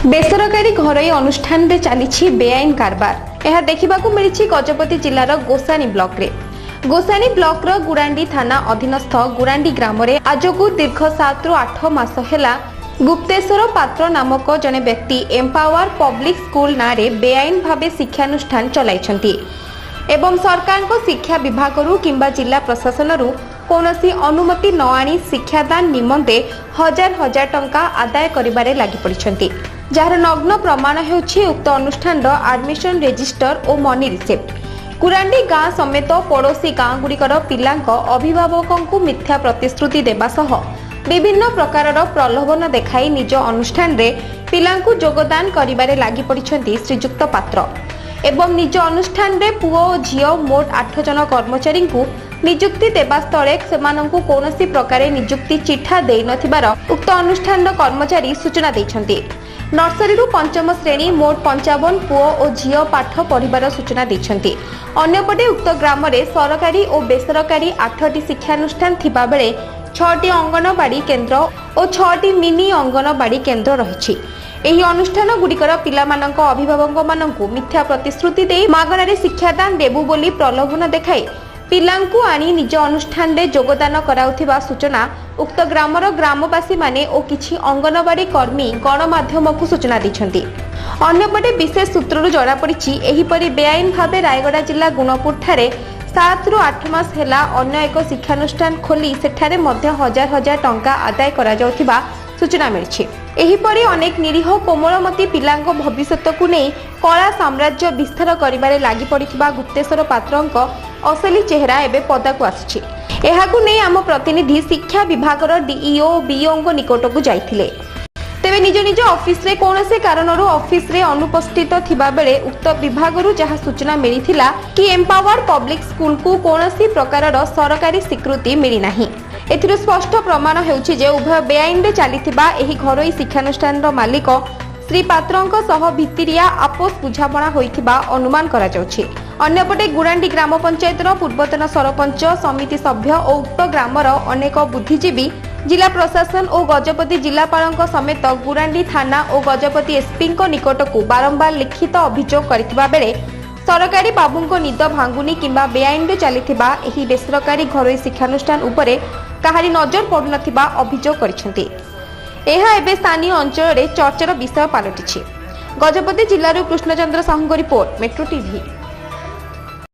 ବେସରକାରୀ ଘରୋଇ ଅନୁଷ୍ଠାନରେ ଚାଲିଛି ବେଆଇନ କାରବାର। ଏହା ଦେଖିବାକୁ ମିଳିଛି ଗଜପତି ଜିଲ୍ଲାର ଗୋସାଣୀ ବ୍ଲକରେ। ଗୋସାଣୀ ବ୍ଲକର ଗୁରାଣ୍ଡି ଥାନା ଅଧୀନସ୍ଥ ଗୁରାଣ୍ଡି ଗ୍ରାମରେ ଆଜକୁ ଦୀର୍ଘ 7ରୁ 8 ମାସ ହେଲା ଗୁପ୍ତେଶ୍ୱର ପାତ୍ର ନାମକ ଜଣେ ବ୍ୟକ୍ତି ଏମ୍ପାୱାର ପବ୍ଲିକ ସ୍କୁଲ ନାଁରେ ବେଆଇନ ଭାବେ ଶିକ୍ଷାନୁଷ୍ଠାନ ଚଲାଇଛନ୍ତି ଏବଂ ସରକାରଙ୍କ ଶିକ୍ଷା ବିଭାଗରୁ କିମ୍ବା ଜିଲ୍ଲା ପ୍ରଶାସନରୁ କୌଣସି ଅନୁମତି ନ ଆଣି ଶିକ୍ଷାଦାନ ନିମନ୍ତେ ହଜାର ହଜାର ଟଙ୍କା ଆଦାୟ କରିବାରେ ଲାଗିପଡ଼ିଛନ୍ତି, ଯାହାର ନଗ୍ନ ପ୍ରମାଣ ହେଉଛି ଉକ୍ତ ଅନୁଷ୍ଠାନର ଆଡମିସନ ରେଜିଷ୍ଟର ଓ ମନି ରିସିପ୍ଟ। କୁରାଣ୍ଡି ଗାଁ ସମେତ ପଡ଼ୋଶୀ ଗାଁଗୁଡ଼ିକର ପିଲାଙ୍କ ଅଭିଭାବକଙ୍କୁ ମିଥ୍ୟା ପ୍ରତିଶ୍ରୁତି ଦେବା ସହ ବିଭିନ୍ନ ପ୍ରକାରର ପ୍ରଲୋଭନ ଦେଖାଇ ନିଜ ଅନୁଷ୍ଠାନରେ ପିଲାଙ୍କୁ ଯୋଗଦାନ କରିବାରେ ଲାଗିପଡ଼ିଛନ୍ତି ଶ୍ରୀଯୁକ୍ତ ପାତ୍ର ଏବଂ ନିଜ ଅନୁଷ୍ଠାନରେ ପୁଅ ଓ ଝିଅ ମୋଟ 8 ଜଣ କର୍ମଚାରୀଙ୍କୁ ନିଯୁକ୍ତି ଦେବା ସ୍ଥଳେ ସେମାନଙ୍କୁ କୌଣସି ପ୍ରକାରେ ନିଯୁକ୍ତି ଚିଠା ଦେଇନଥିବାର ଉକ୍ତ ଅନୁଷ୍ଠାନର କର୍ମଚାରୀ ସୂଚନା ଦେଇଛନ୍ତି। ନର୍ସରୀରୁ ପଞ୍ଚମ ଶ୍ରେଣୀ ମୋଟ 55 ପୁଅ ଓ ଝିଅ ପାଠ ପଢ଼ିବାର ସୂଚନା ଦେଇଛନ୍ତି। ଅନ୍ୟପଟେ ଉକ୍ତ ଗ୍ରାମରେ ସରକାରୀ ଓ ବେସରକାରୀ 8ଟି ଶିକ୍ଷାନୁଷ୍ଠାନ ଥିବାବେଳେ 6ଟି ଅଙ୍ଗନବାଡି କେନ୍ଦ୍ର ଓ 6ଟି ମିନି ଅଙ୍ଗନବାଡି କେନ୍ଦ୍ର ରହିଛି। ଏହି ଅନୁଷ୍ଠାନଗୁଡ଼ିକର ପିଲାମାନଙ୍କ ଅଭିଭାବକମାନଙ୍କୁ ମିଥ୍ୟା ପ୍ରତିଶ୍ରୁତି ଦେଇ ମାଗଣାରେ ଶିକ୍ଷାଦାନ ଦେବୁ ବୋଲି ପ୍ରଲୋଭନ ଦେଖାଇ ପିଲାଙ୍କୁ ଆଣି ନିଜ ଅନୁଷ୍ଠାନରେ ଯୋଗଦାନ କରାଉଥିବା ସୂଚନା ଉକ୍ତ ଗ୍ରାମର ଗ୍ରାମବାସୀମାନେ ଓ କିଛି ଅଙ୍ଗନବାଡି କର୍ମୀ ଗଣମାଧ୍ୟମକୁ ସୂଚନା ଦେଇଛନ୍ତି। ଅନ୍ୟପଟେ ବିଶେଷ ସୂତ୍ରରୁ ଜଣାପଡ଼ିଛି, ଏହିପରି ବେଆଇନ ଭାବେ ରାୟଗଡ଼ା ଜିଲ୍ଲା ଗୁଣପୁରଠାରେ 7ରୁ 8 ମାସ ହେଲା ଅନ୍ୟ ଏକ ଶିକ୍ଷାନୁଷ୍ଠାନ ଖୋଲି ସେଠାରେ ମଧ୍ୟ ହଜାର ହଜାର ଟଙ୍କା ଆଦାୟ କରାଯାଉଥିବା ସୂଚନା ମିଳିଛି। ଏହିପରି ଅନେକ ନିରୀହ କୋମଳମତି ପିଲାଙ୍କ ଭବିଷ୍ୟତକୁ ନେଇ କଳା ସାମ୍ରାଜ୍ୟ ବିସ୍ତାର କରିବାରେ ଲାଗିପଡ଼ିଥିବା ଗୁପ୍ତେଶ୍ୱର ପାତ୍ରଙ୍କ ଅସଲି ଚେହେରା ଏବେ ପଦାକୁ ଆସିଛି। ଏହାକୁ ନେଇ ଆମ ପ୍ରତିନିଧି ଶିକ୍ଷା ବିଭାଗର ଡିଇଓ ଓ ବିଇଓଙ୍କ ନିକଟକୁ ଯାଇଥିଲେ। ତେବେ ନିଜ ନିଜ ଅଫିସରେ କୌଣସି କାରଣରୁ ଅଫିସରେ ଅନୁପସ୍ଥିତ ଥିବାବେଳେ ଉକ୍ତ ବିଭାଗରୁ ଯାହା ସୂଚନା ମିଳିଥିଲା କି ଏମ୍ପାୱାର ପବ୍ଲିକ ସ୍କୁଲକୁ କୌଣସି ପ୍ରକାରର ସରକାରୀ ସ୍ୱୀକୃତି ମିଳିନାହିଁ। ଏଥିରୁ ସ୍ପଷ୍ଟ ପ୍ରମାଣ ହେଉଛି ଯେ ଉଭୟ ବେଆଇନରେ ଚାଲିଥିବା ଏହି ଘରୋଇ ଶିକ୍ଷାନୁଷ୍ଠାନର ମାଲିକ ଶ୍ରୀ ପାତ୍ରଙ୍କ ସହ ଭିତିରିଆ ଆପୋଷ ବୁଝାମଣା ହୋଇଥିବା ଅନୁମାନ କରାଯାଉଛି। ଅନ୍ୟପଟେ ଗୁରାଣ୍ଡି ଗ୍ରାମ ପଞ୍ଚାୟତର ପୂର୍ବତନ ସରପଞ୍ଚ, ସମିତି ସଭ୍ୟ ଓ ଉକ୍ତ ଗ୍ରାମର ଅନେକ ବୁଦ୍ଧିଜୀବୀ ଜିଲ୍ଲା ପ୍ରଶାସନ ଓ ଗଜପତି ଜିଲ୍ଲାପାଳଙ୍କ ସମେତ ଗୁରାଣ୍ଡି ଥାନା ଓ ଗଜପତି ଏସ୍ପିଙ୍କ ନିକଟକୁ ବାରମ୍ବାର ଲିଖିତ ଅଭିଯୋଗ କରିଥିବା ବେଳେ ସରକାରୀ ବାବୁଙ୍କ ନିଦ ଭାଙ୍ଗୁନି କିମ୍ବା ବେଆଇନରେ ଚାଲିଥିବା ଏହି ବେସରକାରୀ ଘରୋଇ ଶିକ୍ଷାନୁଷ୍ଠାନ ଉପରେ କାହାରି ନଜର ପଡୁନଥିବା ଅଭିଯୋଗ କରିଛନ୍ତି। ଏହା ଏବେ ସ୍ଥାନୀୟ ଅଞ୍ଚଳରେ ଚର୍ଚ୍ଚାର ବିଷୟ ପାଲଟିଛି। ଗଜପତି ଜିଲ୍ଲାରୁ କୃଷ୍ଣଚନ୍ଦ୍ର ସାହୁଙ୍କ ରିପୋର୍ଟ, ମେଟ୍ରୋ ଟିଭି।